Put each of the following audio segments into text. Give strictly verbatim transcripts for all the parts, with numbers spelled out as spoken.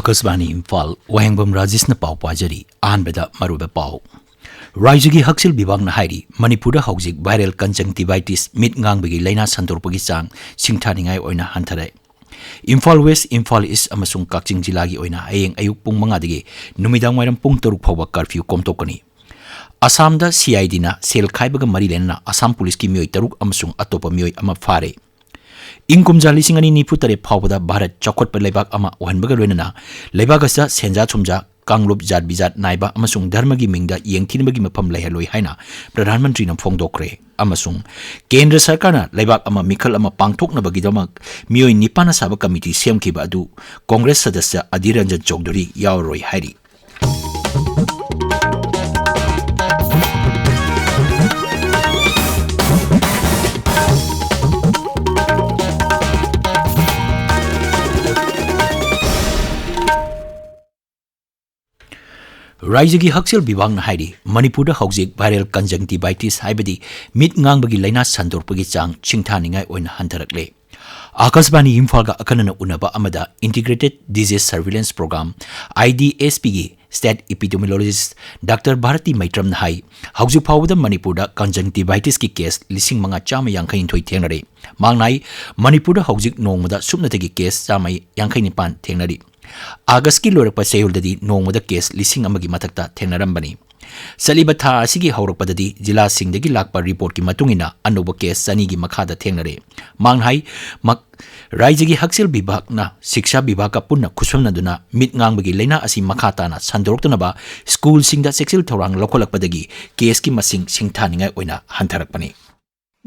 ꯑꯀꯥꯁꯕꯥꯅꯤ ꯏꯝꯐꯥꯜ, ꯋꯥꯍꯦꯡꯕꯝ ꯔꯥꯖꯦꯁꯅ ꯄꯥꯎ ꯄꯥꯖꯔꯤ꯫ ꯑꯍꯥꯟꯕꯗ ꯃꯔꯨꯑꯣꯏꯕ ꯄꯥꯎ꯫ ꯔꯥꯏꯖ꯭ꯌꯒꯤ ꯍꯛꯁꯦꯜ ꯕꯤꯚꯥꯒꯅ ꯍꯥꯏꯔꯤ, ꯃꯅꯤꯄꯨꯔꯗ ꯍꯧꯖꯤꯛ viral conjunctivitis, ꯃꯤꯠ ꯉꯥꯡꯕꯒꯤ ꯂꯥꯏꯅꯥ ꯁꯟꯗꯣꯔꯛꯄꯒꯤ ꯆꯥꯡ ꯁꯤꯡꯊꯥꯅꯤꯡꯉꯥꯏ ꯑꯣꯏꯅ ꯍꯟꯊꯔꯦ꯫ ꯏꯝꯐꯥꯜ ꯋꯦꯁ, ꯏꯝꯐꯥꯜ ꯏꯁ ꯑꯃꯁꯨꯡ ꯀꯛꯆꯤꯡ ꯖꯤꯂꯥꯒꯤ ꯑꯣꯏꯅ ꯍꯌꯦꯡ ꯑꯌꯨꯛ ꯄꯨꯡ ꯃꯉꯥꯗꯒꯤ ꯅꯨꯃꯤꯗꯥꯡ ꯋꯥꯏꯔꯝ ꯄꯨꯡ ꯇꯔꯨꯛ ꯐꯥꯎꯕ curfew ꯀꯣꯝꯊꯣꯛꯀꯅꯤ꯫ ꯑꯁꯥꯝꯗ CIDꯅ ꯁꯦꯜ ꯈꯥꯏꯕꯒ ꯃꯔꯤ ꯂꯩꯅꯅ ꯑꯁꯥꯝ ꯄꯨꯂꯤꯁꯀꯤ ꯃꯤꯑꯣꯏ ꯇꯔꯨꯛ ꯑꯃꯁꯨꯡ ꯑꯇꯣꯞꯄ ꯃꯤꯑꯣꯏ ꯑꯃ ꯐꯥꯔꯦ꯫ ꯏꯪ ꯀꯨꯝꯖꯥ ꯂꯤꯁꯤꯡ ꯑꯅꯤ ꯅꯤꯐꯨ ꯇꯔꯦꯠ ꯐꯥꯎꯕꯗ ꯚꯥꯔꯠ ꯆꯥꯎꯈꯠꯄ ꯂꯩꯕꯥꯛ ꯑꯃ ꯑꯣꯏꯍꯟꯕꯒ ꯂꯣꯏꯅꯅ ꯂꯩꯕꯥꯛ ꯑꯁꯤꯗ ꯁꯦꯟꯖꯥ ꯊꯨꯝꯖꯥ, ꯀꯥꯡꯂꯨꯞ, ꯖꯥꯠ ꯕꯤꯖꯥꯠ ꯅꯥꯏꯕ ꯑꯃꯁꯨꯡ ꯙꯔꯃꯒꯤ ꯃꯤꯡꯗ ꯌꯦꯡꯊꯤꯅꯕꯒꯤ ꯃꯐꯝ ꯂꯩꯍꯜꯂꯣꯏ ꯍꯥꯏꯅ ꯄ꯭ꯔꯙꯥꯟ ꯃꯟꯇ꯭ꯔꯤꯅ ꯐꯣꯡꯗꯣꯛꯈ꯭ꯔꯦ꯫ ꯑꯃꯁꯨꯡ ꯀꯦꯟꯗ꯭ꯔ ꯁꯔꯀꯥꯔꯅ ꯂꯩꯕꯥꯛ ꯑꯃ ꯃꯤꯈꯜ ꯑꯃ ꯄꯥꯡꯊꯣꯛꯅꯕꯒꯤꯗꯃꯛ ꯃꯤꯑꯣꯏ ꯅꯤꯄꯥꯟꯅ ꯁꯥꯕ ꯀꯃꯤꯇꯤ ꯁꯦꯝꯈꯤꯕ ꯑꯗꯨ ꯀꯣꯡꯒ꯭ꯔꯦꯁ ꯁꯗꯁ꯭ꯌ ꯑꯙꯤꯔ ꯔꯟꯖꯟ ꯆꯧꯙꯨꯔꯤ ꯌꯥꯎꯔꯔꯣꯏ ꯍꯥꯏꯔꯤ꯫ ꯔꯥꯏꯖ꯭ꯌꯒꯤ ꯍꯛꯁꯦꯜ ꯕꯤꯚꯥꯒꯅ ꯍꯥꯏꯔꯤ, ꯃꯅꯤꯄꯨꯔꯗ ꯍꯧꯖꯤꯛ viral conjunctivitis ꯍꯥꯏꯕꯗꯤ ꯃꯤꯠ ꯉꯥꯡꯕꯒꯤ ꯂꯥꯏꯅꯥ ꯁꯟꯗꯣꯔꯛꯄꯒꯤ ꯆꯥꯡ ꯁꯤꯡꯊꯥꯅꯤꯡꯉꯥꯏ ꯑꯣꯏꯅ ꯍꯟꯊꯔꯛꯂꯦ꯫ ꯑꯀꯥꯁꯕꯥꯅꯤ ꯏꯝꯐꯥꯜꯒ ꯑꯈꯟꯅꯅ ꯎꯅꯕ ꯑꯃꯗ Integrated Disease Surveillance Program, IDSPꯒꯤ state epidemiologist ꯗꯥꯛꯇꯔ ꯚꯥꯔꯇꯤ ꯃꯩꯇ꯭ꯔꯝꯅ ꯍꯥꯏ, ꯍꯧꯖꯤꯛ ꯐꯥꯎꯕꯗ ꯃꯅꯤꯄꯨꯔꯗ conjunctivitisꯀꯤ case ꯂꯤꯁꯤꯡ ꯃꯉꯥ ꯆꯥꯝꯃ ꯌꯥꯡꯈꯩ ꯅꯤꯊꯣꯏ ꯊꯦꯡꯅꯔꯦ꯫ ꯃꯍꯥꯛꯅ ꯍꯥꯏ, ꯃꯅꯤꯄꯨꯔꯗ ꯍꯧꯖꯤꯛ ꯅꯣꯡꯃꯗ ꯁꯨꯞꯅꯇꯒꯤ case ꯆꯥꯝꯃ ꯌꯥꯡꯈꯩ ꯅꯤꯄꯥꯟ ꯊꯦꯡꯅꯔꯤ꯫ ꯑꯥꯒꯁꯀꯤ ꯂꯣꯏꯔꯛꯄ ꯆꯌꯣꯜꯗꯗꯤ ꯅꯣꯡꯃꯗ case ꯂꯤꯁꯤꯡ ꯑꯃꯒꯤ ꯃꯊꯛꯇ ꯊꯦꯡꯅꯔꯝꯕꯅꯤ꯫ ꯆꯠꯂꯤꯕ ꯊꯥ ꯑꯁꯤꯒꯤ ꯍꯧꯔꯛꯄꯗꯗꯤ ꯖꯤꯂꯥꯁꯤꯡꯗꯒꯤ ꯂꯥꯛꯄ reportꯀꯤ ꯃꯇꯨꯡ ꯏꯟꯅ ꯑꯅꯧꯕ case ꯆꯅꯤꯒꯤ ꯃꯈꯥꯗ ꯊꯦꯡꯅꯔꯦ꯫ ꯃꯍꯥꯛꯅ ꯍꯥꯏ, ꯃꯛ-, ꯔꯥꯏꯖ꯭ꯌꯒꯤ ꯍꯛꯁꯦꯜ ꯕꯤꯚꯥꯒꯅ ꯁꯤꯛꯁꯥ ꯕꯤꯚꯥꯒꯀ ꯄꯨꯟꯅ ꯈꯨꯠꯁꯝꯅꯗꯨꯅ ꯃꯤꯠ ꯉꯥꯡꯕꯒꯤ ꯂꯥꯏꯅꯥ ꯑꯁꯤ ꯃꯈꯥ ꯇꯥꯅ ꯁꯟꯗꯣꯔꯛꯇꯅꯕ ꯁ꯭ꯀꯨꯜꯁꯤꯡꯗ ꯆꯦꯛꯁꯤꯜ ꯊꯧꯔꯥꯡ ꯂꯧꯈꯠꯂꯛꯄꯗꯒꯤ caseꯀꯤ ꯃꯁꯤꯡ ꯁꯤꯡꯊꯥꯅꯤꯡꯉꯥꯏ ꯑꯣꯏꯅ ꯍꯟꯊꯔꯛꯄꯅꯤ꯫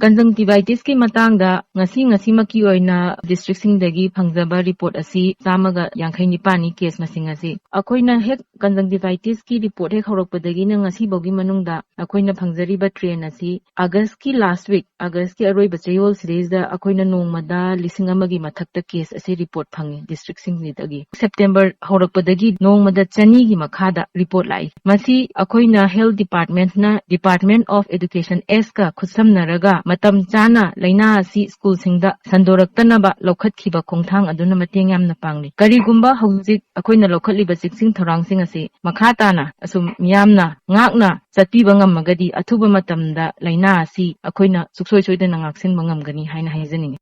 Conjunctivitisꯀꯤ ꯃꯇꯥꯡꯗ ꯉꯁꯤ, ꯉꯁꯤꯃꯛꯀꯤ ꯑꯣꯏꯅ districtꯁꯤꯡꯗꯒꯤ ꯐꯪꯖꯕ report ꯑꯁꯤ ꯆꯥꯝꯃꯒ ꯌꯥꯡꯈꯩ ꯅꯤꯄꯥꯟꯅꯤ case ꯃꯁꯤꯡ ꯑꯁꯤ꯫ ꯑꯩꯈꯣꯏꯅ ꯍꯦꯛ conjunctivitisꯀꯤ report ꯍꯦꯛ ꯍꯧꯔꯛꯄꯗꯒꯤꯅ ꯉꯁꯤꯐꯥꯎꯒꯤ ꯃꯅꯨꯡꯗ ꯑꯩꯈꯣꯏꯅ ꯐꯪꯖꯔꯤꯕ trend ꯑꯁꯤ Augustꯀꯤ last week, Augustꯀꯤ ꯑꯔꯣꯏꯕ ꯆꯌꯣꯜ ꯁꯤꯗꯩꯁꯤꯗ ꯑꯩꯈꯣꯏꯅ ꯅꯣꯡꯃꯗ ꯂꯤꯁꯤꯡ ꯑꯃꯒꯤ ꯃꯊꯛꯇ case ꯑꯁꯤ report ꯐꯪꯉꯤ districtꯁꯤꯡꯁꯤꯗꯒꯤ꯫ September ꯍꯧꯔꯛꯄꯗꯒꯤ ꯅꯣꯡꯃꯗ ꯆꯅꯤꯒꯤ ꯃꯈꯥꯗ report ꯂꯥꯛꯏ꯫ ꯃꯁꯤ ꯑꯩꯈꯣꯏꯅ health departmentꯅ Department of Education Sꯀ ꯈꯨꯠꯁꯝꯅꯔꯒ ꯃꯇꯝ ꯆꯥꯅ ꯂꯥꯏꯅꯥ ꯑꯁꯤ ꯁ꯭ꯀꯨꯜꯁꯤꯡꯗ ꯁꯟꯗꯣꯔꯛꯇꯅꯕ ꯂꯧꯈꯠꯈꯤꯕ ꯈꯣꯡꯊꯥꯡ ꯑꯗꯨꯅ ꯃꯇꯦꯡ ꯌꯥꯝꯅ ꯄꯥꯡꯂꯤ꯫ ꯀꯔꯤꯒꯨꯝꯕ ꯍꯧꯖꯤꯛ ꯑꯩꯈꯣꯏꯅ ꯂꯧꯈꯠꯂꯤꯕ ꯆꯦꯛꯁꯤꯟ ꯊꯧꯔꯥꯡꯁꯤꯡ ꯑꯁꯤ ꯃꯈꯥ ꯇꯥꯅ ꯑꯁꯨꯝ ꯃꯤꯌꯥꯝꯅ ꯉꯥꯛꯅ ꯆꯠꯄꯤꯕ ꯉꯝꯃꯒꯗꯤ ꯑꯊꯨꯕ ꯃꯇꯝꯗ ꯂꯥꯏꯅꯥ ꯑꯁꯤ ꯑꯩꯈꯣꯏꯅ ꯁꯨꯡꯁꯣꯏ ꯁꯣꯏꯗꯅ ꯉꯥꯛꯁꯤꯟꯕ ꯉꯝꯒꯅꯤ ꯍꯥꯏꯅ ꯍꯥꯏꯖꯅꯤꯡꯏ꯫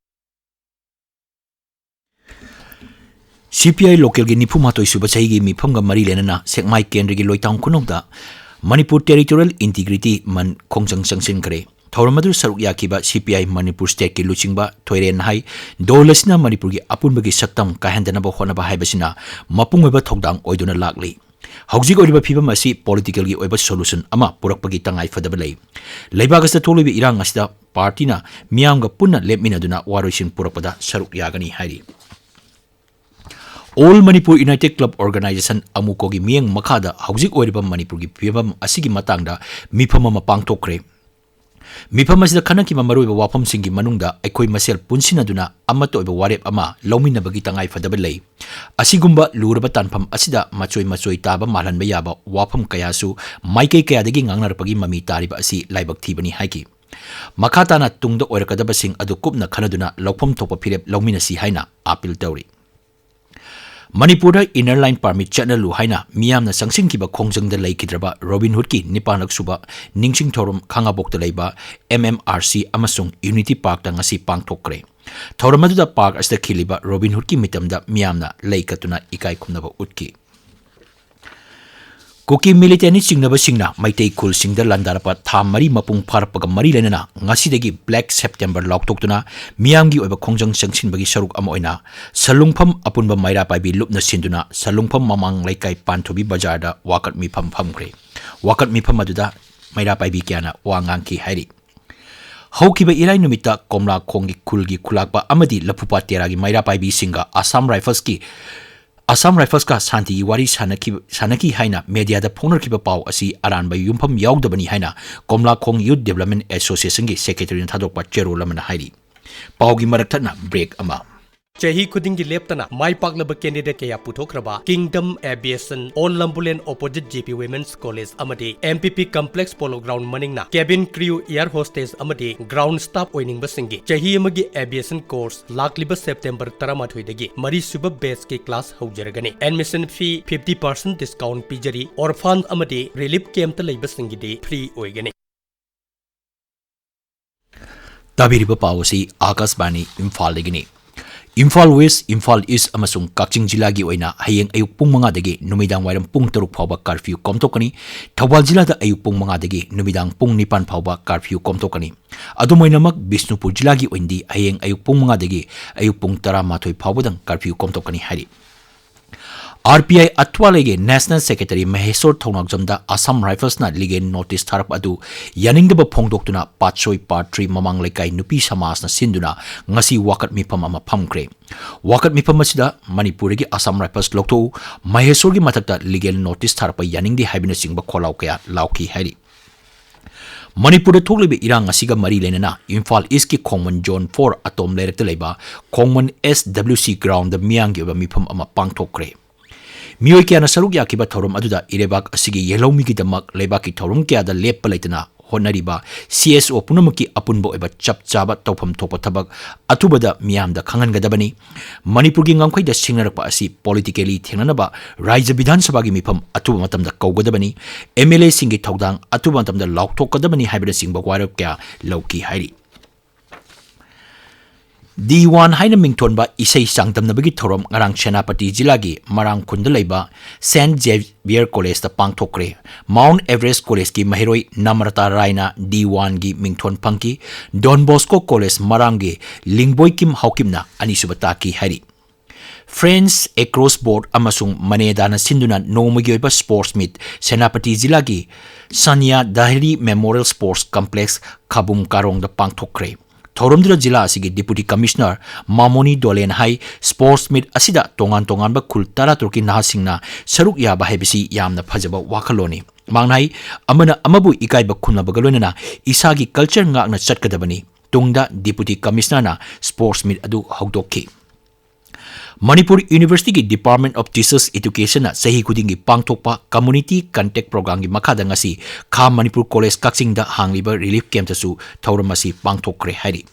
ꯁꯤ ꯄꯤ ꯑꯥꯏ ꯂꯣꯀꯦꯜꯒꯤ ꯅꯤꯐꯨ ꯃꯥꯊꯣꯏ ꯁꯨꯕ ꯆꯍꯤꯒꯤ ꯃꯤꯐꯝꯒ ꯃꯔꯤ ꯂꯩꯅꯅ ꯁꯦꯛꯃꯥꯏ ꯀꯦꯟꯗ꯭ꯔꯒꯤ ꯂꯣꯏꯇꯥꯡ ꯈꯨꯅꯧꯗ ꯃꯅꯤꯄꯨꯔ ꯇꯦꯔꯤꯇꯣꯔꯤꯌꯦꯜ ꯏꯟꯇꯤꯒ꯭ꯔꯤꯇꯤ ꯃꯟ ꯈꯣꯡꯖꯪ ꯆꯪꯁꯤꯟꯈ꯭ꯔꯦ꯫ ꯊꯧꯔꯝ ꯑꯗꯨꯗ ꯁꯔꯨꯛ ꯌꯥꯈꯤꯕ ꯁꯤ ꯄꯤ ꯑꯥꯏ ꯃꯅꯤꯄꯨꯔ ꯁ꯭ꯇꯦꯠꯀꯤ ꯂꯨꯆꯤꯡꯕ ꯊꯣꯏꯔꯦꯟ ꯍꯥꯏ, ꯗꯣꯜ ꯑꯁꯤꯅ ꯃꯅꯤꯄꯨꯔꯒꯤ ꯑꯄꯨꯟꯕꯒꯤ ꯁꯛꯇꯝ ꯀꯥꯏꯍꯟꯗꯅꯕ ꯍꯣꯠꯅꯕ ꯍꯥꯏꯕꯁꯤꯅ ꯃꯄꯨꯡ ꯑꯣꯏꯕ ꯊꯧꯗꯥꯡ ꯑꯣꯏꯗꯨꯅ ꯂꯥꯛꯂꯤ꯫ ꯍꯧꯖꯤꯛ ꯑꯣꯏꯔꯤꯕ ꯐꯤꯕꯝ ꯑꯁꯤ ꯄꯣꯂꯤꯇꯤꯀꯦꯜꯒꯤ ꯑꯣꯏꯕ ꯁꯣꯂꯨꯁꯟ ꯑꯃ ꯄꯨꯔꯛꯄꯒꯤ ꯇꯉꯥꯏ ꯐꯗꯕ ꯂꯩ꯫ ꯂꯩꯕꯥꯛ ꯑꯁꯤꯗ ꯊꯣꯛꯂꯤꯕ ꯏꯔꯥꯡ ꯑꯁꯤꯗ ꯄꯥꯔꯇꯤꯅ ꯃꯤꯌꯥꯝꯒ ꯄꯨꯟꯅ ꯂꯦꯞꯃꯤꯟꯅꯗꯨꯅ ꯋꯥꯔꯣꯏꯁꯤꯟ ꯄꯨꯔꯛꯄꯗ ꯁꯔꯨꯛ ꯌꯥꯒꯅꯤ ꯍꯥꯏꯔꯤ꯫ All Manipur United Club Organization, ꯑꯃꯨꯀꯣꯒꯤ ꯃꯤꯠꯌꯦꯡ ꯃꯈꯥꯗ ꯍꯧꯖꯤꯛ ꯑꯣꯏꯔꯤꯕ ꯃꯅꯤꯄꯨꯔꯒꯤ ꯐꯤꯕꯝ ꯑꯁꯤꯒꯤ ꯃꯇꯥꯡꯗ ꯃꯤꯐꯝ ꯑꯃ ꯄꯥꯡꯊꯣꯛꯈ꯭ꯔꯦ꯫ ꯃꯤꯐꯝ ꯑꯁꯤꯗ ꯈꯟꯅꯈꯤꯕ ꯃꯔꯨꯑꯣꯏꯕ ꯋꯥꯐꯝꯁꯤꯡꯒꯤ ꯃꯅꯨꯡꯗ ꯑꯩꯈꯣꯏ ꯃꯁꯦꯜ ꯄꯨꯟꯁꯤꯟꯅꯗꯨꯅ ꯑꯃꯠꯇ ꯑꯣꯏꯕ ꯋꯥꯔꯦꯞ ꯑꯃ ꯂꯧꯃꯤꯟꯅꯕꯒꯤ ꯇꯉꯥꯏ ꯐꯗꯕ ꯂꯩ꯫ ꯑꯁꯤꯒꯨꯝꯕ ꯂꯨꯔꯕ ꯇꯥꯟꯐꯝ ꯑꯁꯤꯗ ꯃꯆꯣꯏ ꯃꯆꯣꯏ ꯇꯥꯕ ꯃꯥꯜꯍꯟꯕ ꯌꯥꯕ ꯋꯥꯐꯝ ꯀꯌꯥꯁꯨ ꯃꯥꯏꯀꯩ ꯀꯌꯥꯗꯒꯤ ꯉꯥꯡꯅꯔꯛꯄꯒꯤ ꯃꯃꯤ ꯇꯥꯔꯤꯕ ꯑꯁꯤ ꯂꯥꯏꯕꯛ ꯊꯤꯕꯅꯤ ꯍꯥꯏꯈꯤ꯫ ꯃꯈꯥ ꯇꯥꯅ ꯇꯨꯡꯗ ꯑꯣꯏꯔꯛꯀꯗꯕꯁꯤꯡ ꯑꯗꯨ ꯀꯨꯞꯅ ꯈꯟꯅꯗꯨꯅ ꯂꯧꯐꯝ ꯊꯣꯛꯄ ꯐꯤꯔꯦꯞ ꯂꯧꯃꯤꯟꯅꯁꯤ ꯍꯥꯏꯅ ꯑꯥꯄꯤꯜ ꯇꯧꯔꯤ꯫ ꯃꯅꯤꯄꯨꯔꯗ Inner Line Permit ꯆꯠꯅꯔꯨ ꯍꯥꯏꯅ ꯃꯤꯌꯥꯝꯅ ꯆꯪꯁꯤꯟꯈꯤꯕ ꯈꯣꯡꯖꯪꯗ ꯂꯩꯈꯤꯗ꯭ꯔꯕ ꯔꯣꯕꯤꯟ ꯍꯨꯗꯀꯤ ꯅꯤꯄꯥꯟꯂꯛ ꯁꯨꯕ ꯅꯤꯡꯁꯤꯡ ꯊꯧꯔꯝ ꯈꯥꯉꯕꯣꯛꯇ ꯂꯩꯕ ꯑꯦꯝ ꯑꯦꯝ ꯑꯥꯔ ꯁꯤ ꯑꯃꯁꯨꯡ ꯌꯨꯅꯤꯇꯤ ꯄꯥꯔꯛꯇ ꯉꯁꯤ ꯄꯥꯡꯊꯣꯛꯈ꯭ꯔꯦ꯫ ꯊꯧꯔꯝ ꯑꯗꯨꯗ ꯄꯥꯔꯛ ꯑꯁꯤꯗ ꯈꯤꯜꯂꯤꯕ ꯔꯣꯕꯤꯟ ꯍꯨꯗꯀꯤ ꯃꯤꯇꯝꯗ ꯃꯤꯌꯥꯝꯅ ꯂꯩ ꯀꯠꯇꯨꯅ ꯏꯀꯥꯏ ꯈꯨꯝꯅꯕ ꯎꯠꯈꯤ꯫ ꯀꯨꯀꯤ ꯃꯤꯂꯤꯇꯦꯟꯅꯤ ꯆꯤꯡꯅꯕꯁꯤꯡꯅ ꯃꯩꯇꯩ ꯈꯨꯜꯁꯤꯡꯗ ꯂꯥꯟꯗꯥꯔꯛꯄ ꯊꯥ ꯃꯔꯤ ꯃꯄꯨꯡ ꯐꯥꯔꯛꯄꯒ ꯃꯔꯤ ꯂꯩꯅꯅ ꯉꯁꯤꯗꯒꯤ Black September ꯂꯥꯎꯊꯣꯛꯇꯨꯅ ꯃꯤꯌꯥꯝꯒꯤ ꯑꯣꯏꯕ ꯈꯣꯡꯖꯪ ꯆꯪꯁꯤꯟꯕꯒꯤ ꯁꯔꯨꯛ ꯑꯃ ꯑꯣꯏꯅ ꯁꯂꯨꯡꯐꯝ ꯑꯄꯨꯟꯕ ꯃꯩꯔꯥ ꯄꯥꯏꯕꯤ ꯂꯨꯞꯅ ꯁꯤꯟꯗꯨꯅ ꯁꯂꯨꯡꯐꯝ ꯃꯃꯥꯡ ꯂꯩꯀꯥꯏ ꯄꯥꯟꯊꯣꯏꯕꯤ ꯕꯖꯥꯔꯗ ꯋꯥꯀꯠ ꯃꯤꯐꯝ ꯐꯝꯈ꯭ꯔꯦ꯫ ꯋꯥꯀꯠ ꯃꯤꯐꯝ ꯑꯗꯨꯗ ꯃꯩꯔꯥ ꯄꯥꯏꯕꯤ ꯀꯌꯥꯅ ꯋꯥ ꯉꯥꯡꯈꯤ ꯍꯥꯏꯔꯤ꯫ ꯍꯧꯈꯤꯕ ꯏꯔꯥꯏ ꯅꯨꯃꯤꯠꯇ ꯀꯣꯝꯂꯥꯈꯣꯡꯒꯤ ꯈꯨꯜꯒꯤ ꯈꯨꯂꯥꯛꯄ ꯑꯃꯗꯤ ꯂꯐꯨꯄꯥꯠ ꯇꯦꯔꯥꯒꯤ ꯃꯩꯔꯥ ꯄꯥꯏꯕꯤꯁꯤꯡꯒ ꯑꯁꯥꯝ ꯔꯥꯏꯐꯜꯁꯀꯤ ꯑꯁꯥꯝ ꯔꯥꯏꯐꯜꯁꯀ ꯁꯥꯟꯇꯤꯒꯤ ꯋꯥꯔꯤ ꯁꯥꯟꯅꯈꯤ, ꯁꯥꯟꯅꯈꯤ ꯍꯥꯏꯅ ꯃꯦꯗꯤꯌꯥꯗ ꯐꯣꯡꯅꯔꯛꯈꯤꯕ ꯄꯥꯎ ꯑꯁꯤ ꯑꯔꯥꯟꯕ ꯌꯨꯝꯐꯝ ꯌꯥꯎꯗꯕꯅꯤ ꯍꯥꯏꯅ ꯀꯣꯝꯂꯥꯈꯣꯡ ꯌꯨꯠ ꯗꯤꯕꯦꯂꯞꯃꯦꯟ ꯑꯦꯁꯣꯁꯤꯌꯦꯁꯟꯒꯤ ꯁꯦꯀ꯭ꯔꯦꯇꯔꯤꯅ ꯊꯥꯗꯣꯛꯄ ꯆꯦꯔꯣꯜ ꯑꯃꯅ ꯍꯥꯏꯔꯤ꯫ ꯄꯥꯎꯒꯤ ꯃꯔꯛ ꯊꯠꯅ ꯕ꯭ꯔꯦꯛ ꯑꯃ꯫ ꯆꯍꯤ ꯈꯨꯗꯤꯡꯒꯤ ꯂꯦꯞꯇꯅ ꯃꯥꯏ ꯄꯥꯛꯂꯕ candidate ꯀꯌꯥ ꯄꯨꯊꯣꯛꯈ꯭ꯔꯕ Kingdom Aviation, Old Lambulane opposite J P Women's College ꯑꯃꯗꯤ M P P Complex Polo Ground ꯃꯅꯤꯡꯅ cabin crew, air hostess ꯑꯃꯗꯤ ground staff ꯑꯣꯏꯅꯤꯡꯕꯁꯤꯡꯒꯤ ꯆꯍꯤ ꯑꯃꯒꯤ aviation course ꯂꯥꯛꯂꯤꯕ September ꯇꯔꯥꯃꯥꯊꯣꯏꯗꯒꯤ ꯃꯔꯤꯁꯨꯕ batchꯀꯤ class ꯍꯧꯖꯔꯒꯅꯤ꯫ Admission fee fifty percent discount ꯄꯤꯖꯔꯤ꯫ Orphan ꯑꯃꯗꯤ relief campꯇ ꯂꯩꯕꯁꯤꯡꯒꯤꯗꯤ free ꯑꯣꯏꯒꯅꯤ꯫ ꯇꯥꯕꯤꯔꯤꯕ ꯄꯥꯎ ꯑꯁꯤ ꯑꯥꯀꯥꯁꯕꯥꯅꯤ ꯏꯝꯐꯥꯜꯗꯒꯤꯅꯤ꯫ ꯏꯝꯐꯥꯜ ꯋꯦꯁ, ꯏꯝꯐꯥꯜ ꯏꯁ ꯑꯃꯁꯨꯡ ꯀꯛꯆꯤꯡ ꯖꯤꯂꯥꯒꯤ ꯑꯣꯏꯅ ꯍꯌꯦꯡ ꯑꯌꯨꯛ ꯄꯨꯡ ꯃꯉꯥꯗꯒꯤ ꯅꯨꯃꯤꯗꯥꯡ ꯋꯥꯏꯔꯝ ꯄꯨꯡ ꯇꯔꯨꯛ ꯐꯥꯎꯕ curfew ꯀꯣꯝꯊꯣꯛꯀꯅꯤ꯫ ꯊꯧꯕꯥꯜ ꯖꯤꯂꯥꯗ ꯑꯌꯨꯛ ꯄꯨꯡ ꯃꯉꯥꯗꯒꯤ ꯅꯨꯃꯤꯗꯥꯡ ꯄꯨꯡ ꯅꯤꯄꯥꯟ ꯐꯥꯎꯕ curfew ꯀꯣꯝꯊꯣꯛꯀꯅꯤ꯫ ꯑꯗꯨꯝ ꯑꯣꯏꯅꯃꯛ, ꯕꯤꯁꯅꯨꯄꯨꯔ ꯖꯤꯂꯥꯒꯤ ꯑꯣꯏꯅꯗꯤ ꯍꯌꯦꯡ ꯑꯌꯨꯛ ꯄꯨꯡ ꯃꯉꯥꯗꯒꯤ ꯑꯌꯨꯛ ꯄꯨꯡ ꯇꯔꯥꯃꯥꯊꯣꯏ ꯐꯥꯎꯕꯗꯪ curfew ꯀꯣꯝꯊꯣꯛꯀꯅꯤ ꯍꯥꯏꯔꯤ꯫ R P I ꯑꯊ꯭ꯋꯥꯂꯩꯒꯤ National Secretary Mysore ꯊꯧꯅꯥꯎꯖꯝꯗ Assam Riflesꯅ legal notice ꯊꯥꯔꯛꯄ ꯑꯗꯨ ꯌꯥꯅꯤꯡꯗꯕ ꯐꯣꯡꯗꯣꯛꯇꯨꯅ ꯄꯥꯠꯁꯣꯏ ꯄꯥꯔꯠ ꯊ꯭ꯔꯤ ꯃꯃꯥꯡ ꯂꯩꯀꯥꯏ ꯅꯨꯄꯤ ꯁꯃꯥꯖꯅ ꯁꯤꯟꯗꯨꯅ ꯉꯁꯤ ꯋꯥꯀꯠ ꯃꯤꯐꯝ ꯑꯃ ꯐꯝꯈ꯭ꯔꯦ꯫ ꯋꯥꯀꯠ ꯃꯤꯐꯝ ꯑꯁꯤꯗ ꯃꯅꯤꯄꯨꯔꯗꯒꯤ Assam Rifles ꯂꯧꯊꯣꯛꯎ, ꯃꯍꯦꯁꯣꯔꯒꯤ ꯃꯊꯛꯇ legal notice ꯊꯥꯔꯛꯄ ꯌꯥꯅꯤꯡꯗꯦ ꯍꯥꯏꯕꯅꯆꯤꯡꯕ ꯈꯣꯜꯂꯥꯎ ꯀꯌꯥ ꯂꯥꯎꯈꯤ ꯍꯥꯏꯔꯤ꯫ ꯃꯅꯤꯄꯨꯔꯗ ꯊꯣꯛꯂꯤꯕ ꯏꯔꯥꯡ ꯑꯁꯤꯒ ꯃꯔꯤ ꯂꯩꯅꯅ ꯏꯝꯐꯥꯜ ꯏꯁꯀꯤ ꯈꯣꯡꯃꯟ Zone four ꯑꯇꯣꯝ ꯂꯩꯔꯛꯇ ꯂꯩꯕ ꯈꯣꯡꯃꯟ S W C groundꯗ ꯃꯤꯌꯥꯝꯒꯤ ꯑꯣꯏꯕ ꯃꯤꯐꯝ ꯑꯃ ꯄꯥꯡꯊꯣꯛꯈ꯭ꯔꯦ꯫ ꯃꯤꯑꯣꯏ ꯀꯌꯥꯅ ꯁꯔꯨꯛ ꯌꯥꯈꯤꯕ ꯊꯧꯔꯝ ꯑꯗꯨꯗ ꯏꯔꯩꯕꯥꯛ ꯑꯁꯤꯒꯤ ꯌꯦꯜꯍꯧꯃꯤꯒꯤꯗꯃꯛ ꯂꯩꯕꯥꯛꯀꯤ ꯊꯧꯔꯝ ꯀꯌꯥꯗ ꯂꯦꯞꯄ ꯂꯩꯇꯅ ꯍꯣꯠꯅꯔꯤꯕ C S O ꯄꯨꯝꯅꯃꯛꯀꯤ ꯑꯄꯨꯟꯕ ꯑꯣꯏꯕ ꯆꯞ ꯆꯥꯕ ꯇꯧꯐꯝ ꯊꯣꯛꯄ ꯊꯕꯛ ꯑꯊꯨꯕꯗ ꯃꯤꯌꯥꯝꯗ ꯈꯪꯍꯟꯒꯗꯕꯅꯤ꯫ ꯃꯅꯤꯄꯨꯔꯒꯤ ꯉꯝꯈꯩꯗ ꯁꯤꯡꯅꯔꯛꯄ ꯑꯁꯤ politically ꯊꯦꯡꯅꯅꯕ ꯔꯥꯖ꯭ꯌ ꯕꯤꯙꯥꯟ ꯁꯚꯥꯒꯤ ꯃꯤꯐꯝ ꯑꯊꯨꯕ ꯃꯇꯝꯗ ꯀꯧꯒꯗꯕꯅꯤ꯫ M L Aꯁꯤꯡꯒꯤ ꯊꯧꯗꯥꯡ ꯑꯊꯨꯕ ꯃꯇꯝꯗ ꯂꯥꯎꯊꯣꯛꯀꯗꯕꯅꯤ ꯍꯥꯏꯕꯅꯆꯤꯡꯕ ꯋꯥꯔꯦꯞ ꯀꯌꯥ ꯂꯧꯈꯤ ꯍꯥꯏꯔꯤ꯫ ꯗꯤ ꯋꯥꯟ ꯍꯥꯏꯅ ꯃꯤꯡꯊꯣꯟꯕ ꯏꯁꯩ ꯆꯥꯡꯗꯝꯅꯕꯒꯤ ꯊꯧꯔꯝ ꯉꯔꯥꯡ ꯁꯦꯅꯥꯄꯇꯤ ꯖꯤꯂꯥꯒꯤ ꯃꯔꯥꯡ ꯈꯨꯟꯗ ꯂꯩꯕ Saint Xavier Collegeꯇ ꯄꯥꯡꯊꯣꯛꯈ꯭ꯔꯦ꯫ Mount Everest Collegeꯀꯤ ꯃꯍꯩꯔꯣꯏ ꯅꯝꯔꯇꯥ ꯔꯥꯏꯅ ꯗꯤ ꯋꯥꯟꯒꯤ ꯃꯤꯡꯊꯣꯟ ꯐꯪꯈꯤ꯫ Don Bosco College ꯃꯔꯥꯡꯒꯤ ꯂꯤꯡꯕꯣꯏ ꯀꯤꯝ ꯍꯥꯎꯀꯤꯝꯅ ꯑꯅꯤꯁꯨꯕ ꯇꯥꯈꯤ ꯍꯥꯏꯔꯤ꯫ French Across Board ꯑꯃꯁꯨꯡ ꯃꯅꯦꯗꯥꯅ ꯁꯤꯟꯗꯨꯅ ꯅꯣꯡꯃꯒꯤ ꯑꯣꯏꯕ sports meet ꯁꯦꯅꯥꯄꯇꯤ ꯖꯤꯂꯥꯒꯤ ꯁꯥꯅꯤꯌꯥ ꯗꯥꯍꯤꯔꯤ Memorial Sports Complex ꯈꯥꯕꯨꯝ ꯀꯥꯔꯣꯡꯗ ꯄꯥꯡꯊꯣꯛꯈ꯭ꯔꯦ꯫ ꯊꯧꯔꯝꯗꯨꯗ ꯖꯤꯂꯥ ꯑꯁꯤꯒꯤ Deputy Commissioner ꯃꯥꯃꯣꯅꯤ ꯗꯣꯂꯦꯟ ꯍꯥꯏ, sports meet ꯑꯁꯤꯗ ꯇꯣꯉꯥꯟ ꯇꯣꯉꯥꯟꯕ ꯈꯨꯜ ꯇꯔꯥꯇꯔꯨꯛꯀꯤ ꯅꯍꯥꯁꯤꯡꯅ ꯁꯔꯨꯛ ꯌꯥꯕ ꯍꯥꯏꯕꯁꯤ ꯌꯥꯝꯅ ꯐꯖꯕ ꯋꯥꯈꯜꯂꯣꯟꯅꯤ꯫ ꯃꯍꯥꯛꯅ ꯍꯥꯏ, ꯑꯃꯅ ꯑꯃꯕꯨ ꯏꯀꯥꯏꯕ ꯈꯨꯝꯅꯕꯒ ꯂꯣꯏꯅꯅ ꯏꯁꯥꯒꯤ culture ꯉꯥꯛꯅ ꯆꯠꯀꯗꯕꯅꯤ꯫ ꯇꯨꯡꯗ Deputy Commissionerꯅ sports meet ꯑꯗꯨ ꯍꯧꯗꯣꯛꯈꯤ꯫ ꯃꯅꯤꯄꯨꯔ ꯌꯨꯅꯤꯚꯔꯁꯤꯇꯤꯒꯤ Department of Teachers Educationꯅ ꯆꯍꯤ ꯈꯨꯗꯤꯡꯒꯤ ꯄꯥꯡꯊꯣꯛꯄ Community Contact Programꯒꯤ ꯃꯈꯥꯗ ꯉꯁꯤ ꯈꯥ ꯃꯅꯤꯄꯨꯔ ꯀꯣꯂꯦꯖ ꯀꯛꯆꯤꯡꯗ ꯍꯥꯡꯂꯤꯕ ꯔꯤꯂꯤꯐ ꯀꯦꯝꯞꯇꯁꯨ ꯊꯧꯔꯝ ꯑꯁꯤ ꯄꯥꯡꯊꯣꯛꯈ꯭ꯔꯦ ꯍꯥꯏꯔꯤ꯫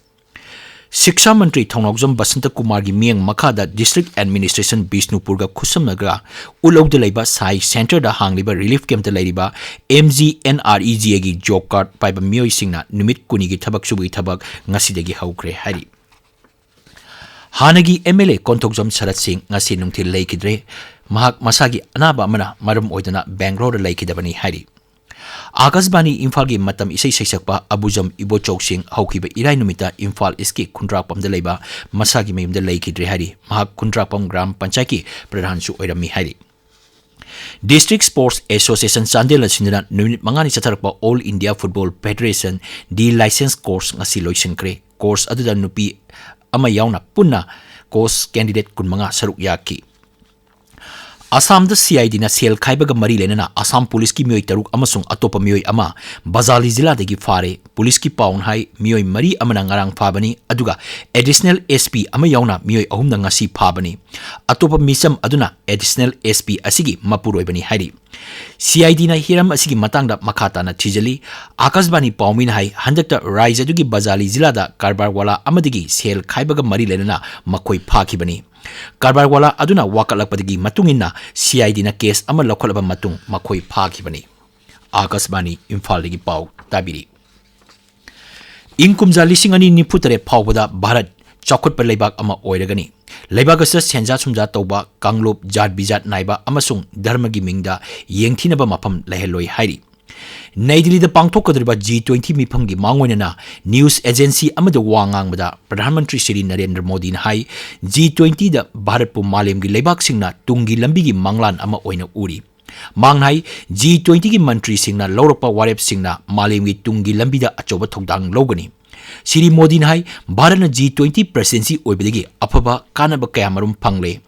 ꯁꯤꯛꯁꯥ ꯃꯟꯇ꯭ꯔꯤ ꯊꯧꯅꯥꯎꯖꯝ ꯕꯁꯟꯇ ꯀꯨꯃꯥꯔꯒꯤ ꯃꯤꯠꯌꯦꯡ ꯃꯈꯥꯗ District Administration ꯕꯤꯁꯅꯨꯄꯨꯔꯒ ꯈꯨꯠꯁꯝꯅꯗꯨꯅ ꯎꯠꯂꯧꯗ ꯂꯩꯕ ꯁꯥꯏ ꯁꯦꯟꯇꯔꯗ ꯍꯥꯡꯂꯤꯕ ꯔꯤꯂꯤꯐ ꯀꯦꯝꯞꯇ ꯂꯩꯔꯤꯕ MGNREGAꯒꯤ ꯖꯣꯕ ꯀꯥꯔꯗ ꯄꯥꯏꯕ ꯃꯤꯑꯣꯏꯁꯤꯡꯅ ꯅꯨꯃꯤꯠ ꯀꯨꯟꯅꯤꯒꯤ ꯊꯕꯛ ꯁꯨꯕꯒꯤ ꯊꯕꯛ ꯉꯁꯤꯗꯒꯤ ꯍꯧꯈ꯭ꯔꯦ ꯍꯥꯏꯔꯤ꯫ ꯍꯥꯟꯅꯒꯤ MLA ꯀꯣꯟꯊꯧꯖꯝ ꯁꯔꯠ ꯁꯤꯡ ꯉꯁꯤ ꯅꯨꯡꯊꯤꯜ ꯂꯩꯈꯤꯗ꯭ꯔꯦ꯫ ꯃꯍꯥꯛ ꯃꯁꯥꯒꯤ ꯑꯅꯥꯕ ꯑꯃꯅ ꯃꯔꯝ ꯑꯣꯏꯗꯨꯅ ꯕꯦꯡꯒ꯭ꯂꯣꯔꯗ ꯂꯩꯈꯤꯗꯕꯅꯤ ꯍꯥꯏꯔꯤ꯫ ꯑꯥꯀꯥꯁꯕꯥꯅꯤ ꯏꯝꯐꯥꯜꯒꯤ ꯃꯇꯝ ꯏꯁꯩ ꯁꯩꯁꯛꯄ ꯑꯕꯨꯖꯝ ꯏꯕꯣꯆꯧ ꯁꯤꯡ ꯍꯧꯈꯤꯕ ꯏꯔꯥꯏ ꯅꯨꯃꯤꯠꯇ ꯏꯝꯐꯥꯜ ꯏꯁꯀꯤ ꯈꯨꯟꯗ꯭ꯔꯥꯛꯄꯝꯗ ꯂꯩꯕ ꯃꯁꯥꯒꯤ ꯃꯌꯨꯝꯗ ꯂꯩꯈꯤꯗ꯭ꯔꯦ ꯍꯥꯏꯔꯤ꯫ ꯃꯍꯥꯛ ꯈꯨꯟꯗ꯭ꯔꯥꯛꯄꯝ ꯒ꯭ꯔꯥꯝ ꯄꯟꯆꯥꯌꯠꯀꯤ ꯄ꯭ꯔꯙꯥꯟꯁꯨ ꯑꯣꯏꯔꯝꯃꯤ ꯍꯥꯏꯔꯤ꯫ District Sports Association ꯆꯥꯟꯗꯦꯜꯅ ꯁꯤꯟꯗꯨꯅ ꯅꯨꯃꯤꯠ ꯃꯉꯥꯅꯤ ꯆꯠꯊꯔꯛꯄ All India Football Federation D License Course ꯉꯁꯤ ꯂꯣꯏꯁꯤꯟꯈ꯭ꯔꯦ꯫ ꯀꯣꯔꯁ ꯑꯗꯨꯗ ꯅꯨꯄꯤ ꯑꯃ ꯌꯥꯎꯅ ꯄꯨꯟꯅ ꯀꯣꯆ ꯀꯦꯟꯗꯤꯗꯦꯠ ꯀꯨꯟꯃꯉꯥ ꯁꯔꯨꯛ ꯌꯥꯈꯤ꯫ ꯑꯁꯥꯝꯗ CIDꯅ ꯁꯦꯜ ꯈꯥꯏꯕꯒ ꯃꯔꯤ ꯂꯩꯅꯅ ꯑꯁꯥꯝ ꯄꯨꯂꯤꯁꯀꯤ ꯃꯤꯑꯣꯏ ꯇꯔꯨꯛ ꯑꯃꯁꯨꯡ ꯑꯇꯣꯞꯄ ꯃꯤꯑꯣꯏ ꯑꯃ ꯕꯖꯥꯂꯤ ꯖꯤꯂꯥꯗꯒꯤ ꯐꯥꯔꯦ꯫ ꯄꯨꯂꯤꯁꯀꯤ ꯄꯥꯎꯅ ꯍꯥꯏ, ꯃꯤꯑꯣꯏ ꯃꯔꯤ ꯑꯃꯅ ꯉꯔꯥꯡ ꯐꯥꯕꯅꯤ, ꯑꯗꯨꯒ Additional SP ꯑꯃ ꯌꯥꯎꯅ ꯃꯤꯑꯣꯏ ꯑꯍꯨꯝꯅ ꯉꯁꯤ ꯐꯥꯕꯅꯤ꯫ ꯑꯇꯣꯞꯄ ꯃꯤꯆꯝ ꯑꯗꯨꯅ Additional SP ꯑꯁꯤꯒꯤ ꯃꯄꯨꯔꯣꯏꯕꯅꯤ ꯍꯥꯏꯔꯤ꯫ CIDꯅ ꯍꯤꯔꯝ ꯑꯁꯤꯒꯤ ꯃꯇꯥꯡꯗ ꯃꯈꯥ ꯇꯥꯅ ꯊꯤꯖꯤꯜꯂꯤ꯫ ꯑꯥꯀꯥꯁꯕꯥꯅꯤ ꯄꯥꯎꯃꯤꯅ ꯍꯥꯏ, ꯍꯟꯗꯛꯇ ꯔꯥꯏꯖ꯭ꯌ ꯑꯗꯨꯒꯤ ꯕꯖꯥꯂꯤ ꯖꯤꯂꯥꯗ ꯀꯔꯕꯥꯔꯋꯥꯂꯥ ꯑꯃꯗꯒꯤ ꯁꯦꯜ ꯈꯥꯏꯕꯒ ꯃꯔꯤ ꯂꯩꯅꯅ ꯃꯈꯣꯏ ꯐꯥꯈꯤꯕꯅꯤ꯫ ꯀꯔꯕꯥꯔꯋꯥꯂꯥ ꯑꯗꯨꯅ ꯋꯥꯀꯠꯂꯛꯄꯗꯒꯤ ꯃꯇꯨꯡ ꯏꯟꯅ CIDꯅ ꯀꯦꯁ ꯑꯃ ꯂꯧꯈꯠꯂꯕ ꯃꯇꯨꯡ ꯃꯈꯣꯏ ꯐꯥꯈꯤꯕꯅꯤ꯫ ꯑꯥꯀꯥꯁꯕꯥꯅꯤ ꯏꯝꯐꯥꯜꯗꯒꯤ ꯄꯥꯎ ꯇꯥꯕꯤꯔꯤ꯫ ꯏꯪ ꯀꯨꯝꯖꯥ ꯂꯤꯁꯤꯡ ꯑꯅꯤ ꯅꯤꯐꯨ ꯇꯔꯦꯠ ꯐꯥꯎꯕꯗ ꯚꯥꯔꯠ ꯆꯥꯎꯈꯠꯄ ꯂꯩꯕꯥꯛ ꯑꯃ ꯑꯣꯏꯔꯒꯅꯤ꯫ ꯂꯩꯕꯥꯛ ꯑꯁꯤꯗ ꯁꯦꯟꯖꯥ ꯊꯨꯝꯖꯥ ꯇꯧꯕ ꯀꯥꯡꯂꯨꯞ, ꯖꯥꯠ ꯕꯤꯖꯥꯠ ꯅꯥꯏꯕ ꯑꯃꯁꯨꯡ ꯙꯔꯃꯒꯤ ꯃꯤꯡꯗ ꯌꯦꯡꯊꯤꯅꯕ ꯃꯐꯝ ꯂꯩꯍꯜꯂꯣꯏ ꯍꯥꯏꯔꯤ꯫ ꯅꯩ ꯗꯤꯜꯂꯤꯗ ꯄꯥꯡꯊꯣꯛꯀꯗꯧꯔꯤꯕ G twenty ꯃꯤꯐꯝꯒꯤ ꯃꯥꯡꯑꯣꯏꯅꯅ news agency ꯑꯃꯗ ꯋꯥ ꯉꯥꯡꯕꯗ ꯄ꯭ꯔꯙꯥꯟ ꯃꯟꯇ꯭ꯔꯤ ꯁ꯭ꯔꯤ ꯅꯔꯦꯟꯗ꯭ꯔ ꯃꯣꯗꯤꯅ ꯍꯥꯏ, G twentyꯗ ꯚꯥꯔꯠꯄꯨ ꯃꯥꯂꯦꯝꯒꯤ ꯂꯩꯕꯥꯛꯁꯤꯡꯅ ꯇꯨꯡꯒꯤ ꯂꯝꯕꯤꯒꯤ ꯃꯪꯂꯥꯟ ꯑꯃ ꯑꯣꯏꯅ ꯎꯔꯤ꯫ ꯃꯍꯥꯛꯅ ꯍꯥꯏ, G twentyꯒꯤ ꯃꯟꯇ꯭ꯔꯤꯁꯤꯡꯅ ꯂꯧꯔꯛꯄ ꯋꯥꯔꯦꯞꯁꯤꯡꯅ ꯃꯥꯂꯦꯝꯒꯤ ꯇꯨꯡꯒꯤ ꯂꯝꯕꯤꯗ ꯑꯆꯧꯕ ꯊꯧꯗꯥꯡ ꯂꯧꯒꯅꯤ꯫ ꯁ꯭ꯔꯤ ꯃꯣꯗꯤꯅ ꯍꯥꯏ, ꯚꯥꯔꯠꯅ G twenty presidency ꯑꯣꯏꯕꯗꯒꯤ ꯑꯐꯕ ꯀꯥꯟꯅꯕ ꯀꯌꯥꯃꯔꯨꯝ ꯐꯪꯂꯦ꯫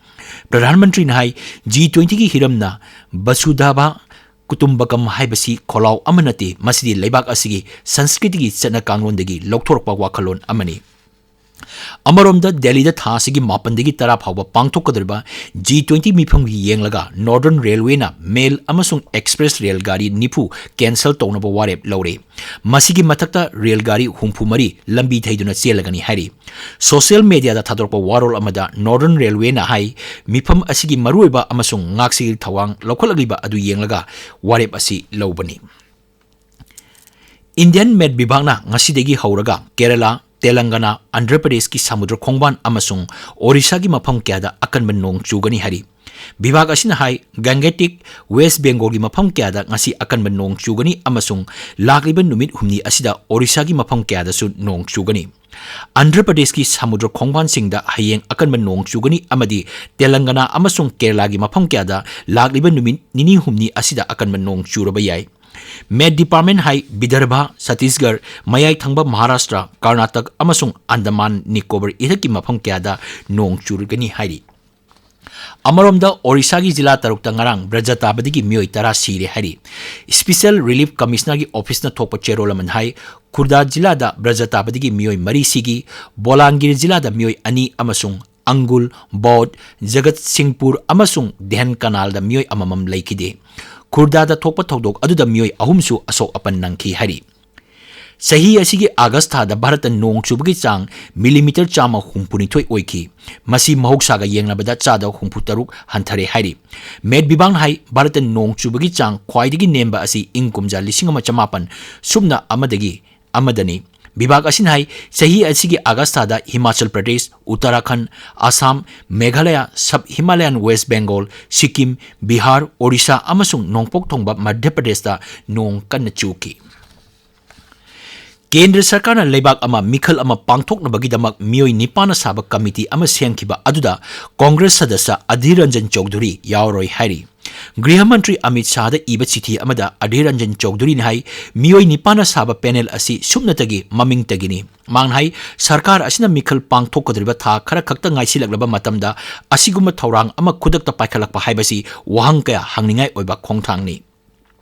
ꯄ꯭ꯔꯙꯥꯟ ꯃꯟꯇ꯭ꯔꯤꯅ ꯍꯥꯏ, G twentyꯒꯤ ꯍꯤꯔꯝꯅ ꯕꯁꯨꯙꯥꯚ ꯀꯨꯇꯨꯝꯕꯀꯝ ꯍꯥꯏꯕꯁꯤ ꯈꯣꯜꯂꯥꯎ ꯑꯃ ꯅꯠꯇꯦ, ꯃꯁꯤꯗꯤ ꯂꯩꯕꯥꯛ ꯑꯁꯤꯒꯤ ꯁꯪꯁꯀ꯭ꯔꯤꯇꯤꯒꯤ ꯆꯠꯅ ꯀꯥꯡꯂꯣꯟꯗꯒꯤ ꯂꯧꯊꯣꯔꯛꯄ ꯋꯥꯈꯜꯂꯣꯟ ꯑꯃꯅꯤ꯫ ꯑꯃꯔꯣꯝꯗ, ꯗꯦꯜꯂꯤꯗ ꯊꯥ ꯑꯁꯤꯒꯤ ꯃꯥꯄꯟꯗꯒꯤ ꯇꯔꯥ ꯐꯥꯎꯕ ꯄꯥꯡꯊꯣꯛꯀꯗꯧꯔꯤꯕ G twenty ꯃꯤꯐꯝꯒꯤ ꯌꯦꯡꯂꯒ Northern Railway ꯅ mail ꯑꯃꯁꯨꯡ express ꯔꯦꯜ ꯒꯥꯔꯤ ꯅꯤꯐꯨ cancel ꯇꯧꯅꯕ ꯋꯥꯔꯦꯞ ꯂꯧꯔꯦ꯫ ꯃꯁꯤꯒꯤ ꯃꯊꯛꯇ ꯔꯦꯜ ꯒꯥꯔꯤ ꯍꯨꯝꯐꯨ ꯃꯔꯤ ꯂꯝꯕꯤ ꯊꯩꯗꯨꯅ ꯆꯦꯜꯂꯒꯅꯤ ꯍꯥꯏꯔꯤ꯫ Social media ꯗ ꯊꯥꯗꯣꯔꯛꯄ ꯋꯥꯔꯣꯜ ꯑꯃꯗ Northern Railway ꯅ ꯍꯥꯏ, ꯃꯤꯐꯝ ꯑꯁꯤꯒꯤ ꯃꯔꯨꯑꯣꯏꯕ ꯑꯃꯁꯨꯡ ꯉꯥꯛꯁꯦꯜꯒꯤ ꯊꯧꯔꯥꯡ ꯂꯧꯈꯠꯂꯛꯂꯤꯕ ꯑꯗꯨ ꯌꯦꯡꯂꯒ ꯋꯥꯔꯦꯞ ꯑꯁꯤ ꯂꯧꯕꯅꯤ꯫ Indian Met ꯕꯤꯚꯥꯒꯅ ꯉꯁꯤꯗꯒꯤ ꯍꯧꯔꯒ ꯀꯦꯔꯂꯥ, ꯇꯦꯂꯪꯒꯅꯥ, ꯑꯟꯙ꯭ꯔ ꯄ꯭ꯔꯗꯦꯁꯀꯤ ꯁꯃꯨꯗ꯭ꯔ ꯈꯣꯡꯕꯥꯟ ꯑꯃꯁꯨꯡ ꯑꯣꯔꯤꯁꯥꯒꯤ ꯃꯐꯝ ꯀꯌꯥꯗ ꯑꯀꯟꯕ ꯅꯣꯡ ꯆꯨꯒꯅꯤ ꯍꯥꯏꯔꯤ꯫ ꯕꯤꯚꯥꯒ ꯑꯁꯤꯅ ꯍꯥꯏ, Gangetic West Bengal ꯒꯤ ꯃꯐꯝ ꯀꯌꯥꯗ ꯉꯁꯤ ꯑꯀꯟꯕ ꯅꯣꯡ ꯆꯨꯒꯅꯤ ꯑꯃꯁꯨꯡ ꯂꯥꯛꯂꯤꯕ ꯅꯨꯃꯤꯠ ꯍꯨꯝꯅꯤ ꯑꯁꯤꯗ ꯑꯣꯔꯤꯁꯥꯒꯤ ꯃꯐꯝ ꯀꯌꯥꯗꯁꯨ ꯅꯣꯡ ꯆꯨꯒꯅꯤ꯫ ꯑꯟꯙ꯭ꯔ ꯄ꯭ꯔꯗꯦꯁꯀꯤ ꯁꯃꯨꯗ꯭ꯔ ꯈꯣꯡꯕꯥꯟꯁꯤꯡꯗ ꯍꯌꯦꯡ ꯑꯀꯟꯕ ꯅꯣꯡ ꯆꯨꯒꯅꯤ ꯑꯃꯗꯤ ꯇꯦꯂꯪꯒꯅꯥ ꯑꯃꯁꯨꯡ ꯀꯦꯔꯂꯥꯒꯤ ꯃꯐꯝ ꯀꯌꯥꯗ ꯂꯥꯛꯂꯤꯕ ꯅꯨꯃꯤꯠ ꯅꯤꯅꯤ ꯍꯨꯝꯅꯤ ꯑꯁꯤꯗ ꯑꯀꯟꯕ ꯅꯣꯡ ꯆꯨꯔꯕ ꯌꯥꯏ꯫ Met Department ꯍꯥꯏ, ꯕꯤꯗꯔꯚꯥ, ꯁꯠꯇꯤꯁꯒꯔ, ꯃꯌꯥꯏ ꯊꯪꯕ ꯃꯍꯥꯔꯥꯁꯇ꯭ꯔ, ꯀꯔꯅꯥꯇꯛ ꯑꯃꯁꯨꯡ ꯑꯟꯗꯃꯥꯟ ꯅꯤꯀꯣꯕꯔ ꯏꯊꯠꯀꯤ ꯃꯐꯝ ꯀꯌꯥꯗ ꯅꯣꯡ ꯆꯨꯔꯒꯅꯤ ꯍꯥꯏꯔꯤ꯫ ꯑꯃꯔꯣꯝꯗ, ꯑꯣꯔꯤꯁꯥꯒꯤ ꯖꯤꯂꯥ ꯇꯔꯨꯛꯇ ꯉꯔꯥꯡ ꯕ꯭ꯔꯖꯇꯥꯕꯗꯒꯤ ꯃꯤꯑꯣꯏ ꯇꯔꯥ ꯁꯤꯔꯦ ꯍꯥꯏꯔꯤ꯫ Special Relief Commissioner ꯒꯤ office ꯅ ꯊꯣꯛꯄ ꯆꯦꯔꯣꯜ ꯑꯃꯅ ꯍꯥꯏ, ꯈꯨꯔꯗꯥ ꯖꯤꯂꯥꯗ ꯕ꯭ꯔꯖꯇꯥꯕꯗꯒꯤ ꯃꯤꯑꯣꯏ ꯃꯔꯤ ꯁꯤꯈꯤ, ꯕꯣꯂꯥꯡꯒꯤꯔ ꯖꯤꯂꯥꯗ ꯃꯤꯑꯣꯏ ꯑꯅꯤ ꯑꯃꯁꯨꯡ ꯑꯪꯒꯨꯜ, ꯕꯧꯙ, ꯖꯒꯠꯁꯤꯡꯄꯨꯔ ꯑꯃꯁꯨꯡ ꯙꯦꯟꯀꯅꯥꯜꯗ ꯃꯤꯑꯣꯏ ꯑꯃꯃꯝ ꯂꯩꯈꯤꯗꯦ꯫ ꯈꯨꯔꯗꯥꯗ ꯊꯣꯛꯄ ꯊꯧꯗꯣꯛ ꯑꯗꯨꯗ ꯃꯤꯑꯣꯏ ꯑꯍꯨꯝꯁꯨ ꯑꯁꯣꯛ ꯑꯄꯟ ꯅꯪꯈꯤ ꯍꯥꯏꯔꯤ꯫ ꯆꯍꯤ ꯑꯁꯤꯒꯤ ꯑꯥꯒꯁ ꯊꯥꯗ ꯚꯥꯔꯠꯇ ꯅꯣꯡ ꯆꯨꯕꯒꯤ ꯆꯥꯡ ꯃꯤꯂꯤꯃꯤꯇꯔ ꯆꯥꯝꯃ ꯍꯨꯝꯐꯨꯅꯤꯊꯣꯏ ꯑꯣꯏꯈꯤ꯫ ꯃꯁꯤ ꯃꯍꯧꯁꯥꯒ ꯌꯦꯡꯅꯕꯗ ꯆꯥꯗ ꯍꯨꯝꯐꯨꯇꯔꯨꯛ ꯍꯟꯊꯔꯦ ꯍꯥꯏꯔꯤ꯫ Met ꯕꯤꯚꯥꯒꯅ ꯍꯥꯏ, ꯚꯥꯔꯠꯇ ꯅꯣꯡ ꯆꯨꯕꯒꯤ ꯆꯥꯡ ꯈ꯭ꯋꯥꯏꯗꯒꯤ ꯅꯦꯝꯕ ꯑꯁꯤ ꯏꯪ ꯀꯨꯝꯖꯥ ꯂꯤꯁꯤꯡ ꯑꯃ ꯆꯃꯥꯄꯟ ꯁꯨꯞꯅ ꯑꯃꯗꯒꯤ ꯑꯃꯗꯅꯤ꯫ ꯕꯤꯚꯥꯒ ꯑꯁꯤꯅ ꯍꯥꯏ, ꯆꯍꯤ ꯑꯁꯤꯒꯤ ꯑꯥꯒꯁ ꯊꯥꯗ Himachal Pradesh, ꯎꯠꯇꯔꯥꯈꯟꯗ, Assam, Meghalaya, Sub Himalayan West Bengal, Sikkim, Bihar, Orissa ꯑꯃꯁꯨꯡ ꯅꯣꯡꯄꯣꯛ ꯊꯪꯕ ꯃꯙ꯭ꯌ ꯄ꯭ꯔꯗꯦꯁꯇ ꯅꯣꯡ ꯀꯟꯅ ꯆꯨꯈꯤ꯫ ꯀꯦꯟꯗ꯭ꯔ ꯁꯔꯀꯥꯔꯅ ꯂꯩꯕꯥꯛ ꯑꯃ ꯃꯤꯈꯜ ꯑꯃ ꯄꯥꯡꯊꯣꯛꯅꯕꯒꯤꯗꯃꯛ ꯃꯤꯑꯣꯏ ꯅꯤꯄꯥꯟꯅ ꯁꯥꯕ ꯀꯃꯤꯇꯤ ꯑꯃ ꯁꯦꯝꯈꯤꯕ ꯑꯗꯨꯗ ꯀꯣꯡꯒ꯭ꯔꯦꯁ ꯁꯗꯁ꯭ꯌ ꯑꯙꯤꯔ ꯔꯟꯖꯟ ꯆꯧꯙꯨꯔꯤ ꯌꯥꯎꯔꯣꯏ ꯍꯥꯏꯔꯤ꯫ ꯒ꯭ꯔꯤꯍ ꯃꯟꯇ꯭ꯔꯤ ꯑꯃꯤꯠ ꯁꯥꯍꯗ ꯏꯕ ꯆꯤꯊꯤ ꯑꯃꯗ ꯑꯙꯤꯔ ꯔꯟꯖꯟ ꯆꯧꯙꯨꯔꯤꯅ ꯍꯥꯏ, ꯃꯤꯑꯣꯏ ꯅꯤꯄꯥꯟꯅ ꯁꯥꯕ ꯄꯦꯅꯦꯜ ꯑꯁꯤ ꯁꯨꯞꯅꯇꯒꯤ ꯃꯃꯤꯡꯇꯒꯤꯅꯤ꯫ ꯃꯍꯥꯛꯅ ꯍꯥꯏ, ꯁꯔꯀꯥꯔ ꯑꯁꯤꯅ ꯃꯤꯈꯜ ꯄꯥꯡꯊꯣꯛꯀꯗꯧꯔꯤꯕ ꯊꯥ ꯈꯔ ꯈꯛꯇ ꯉꯥꯏꯁꯤꯜꯂꯛꯂꯕ ꯃꯇꯝꯗ ꯑꯁꯤꯒꯨꯝꯕ ꯊꯧꯔꯥꯡ ꯑꯃ ꯈꯨꯗꯛꯇ ꯄꯥꯏꯈꯠꯂꯛꯄ ꯍꯥꯏꯕꯁꯤ ꯋꯥꯍꯪ ꯀꯌꯥ ꯍꯪꯅꯤꯡꯉꯥꯏ ꯑꯣꯏꯕ ꯈꯣꯡꯊꯥꯡꯅꯤ꯫